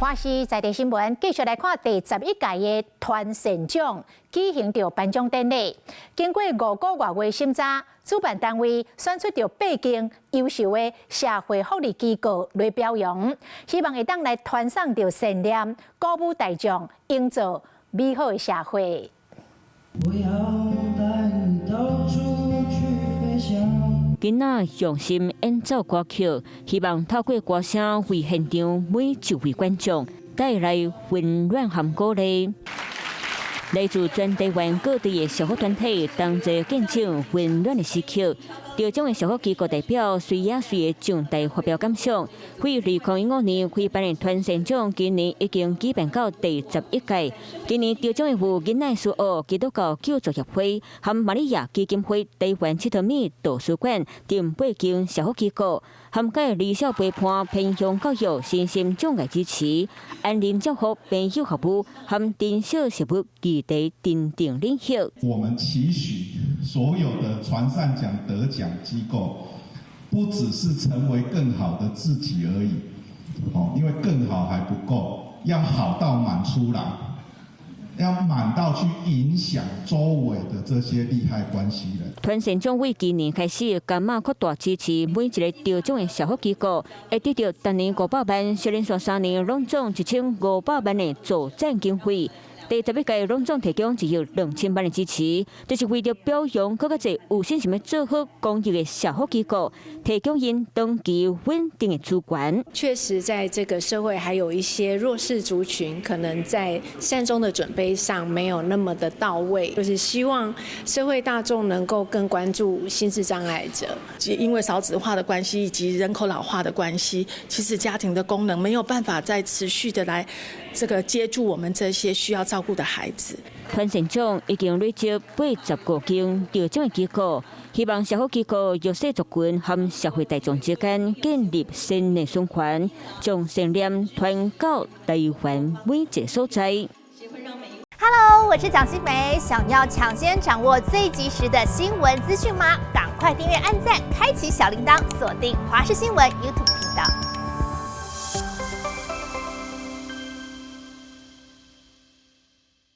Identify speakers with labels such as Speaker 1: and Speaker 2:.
Speaker 1: 華視在地新聞繼續來看第11屆的團善獎舉行著頒獎典禮。經過5個外月審查，主辦單位選出著八間優秀的社會福利機構來表揚，希望會當來傳送著善念，鼓舞大眾，營造美好的社會。
Speaker 2: 我要帶你到處去飛翔。
Speaker 3: 囡仔用心演奏歌曲，希望透過歌聲為現場每一位觀眾帶來溫暖和鼓勵。來自全台灣各地的社福團體同齊見證溫暖的時刻。得獎的社福機構代表隨也隨的上台發表感想。於2015年開辦的團善獎，今年已經舉辦到第11屆。今年得獎的有囡仔書屋基督教救助協會和瑪利亞基金會台灣七頭米圖書館等八間社福機構，涵蓋離校陪伴、偏鄉教育、身心障礙支持、安寧照護、朋友服務和珍少食物議題等等領域。
Speaker 4: 我們期許所有的傳善獎得獎機構，不只是成為更好的自己而已，哦，因為更好還不夠，要好到滿出來，要滿到去影響周圍的這些利害關係人。
Speaker 3: 團善獎為今年開始加碼擴大支持每一個得獎的社福機構，會得著逐年500萬，是連續3年攏總1500萬的助贊經費。第11屆攏總提供1億2000萬的支持，這是為著表揚閣較濟有信心欲做好公益的社福機構，提供𪜶長期穩定的資源。
Speaker 5: 確實，在這個社會，還有一些弱勢族群，可能在善終的準備上沒有那麼的到位，就是希望社會大眾能夠更關注心智障礙者。
Speaker 6: 因為少子化的關係以及人口老化的關係，其實家庭的功能沒有辦法再持續的來這個接住我們這些需要照顧的孩子。
Speaker 3: 團善獎已經累積85間得獎的機構，希望社福機構弱勢族群和社會大眾之間建立新的循環，將善念傳到台灣每一個所在。
Speaker 7: Hello，我是蔣新梅，想要搶先掌握最及時的新聞資訊嗎？趕快訂閱、按讚、開啟小鈴鐺，鎖定華視新聞 YouTube 頻道。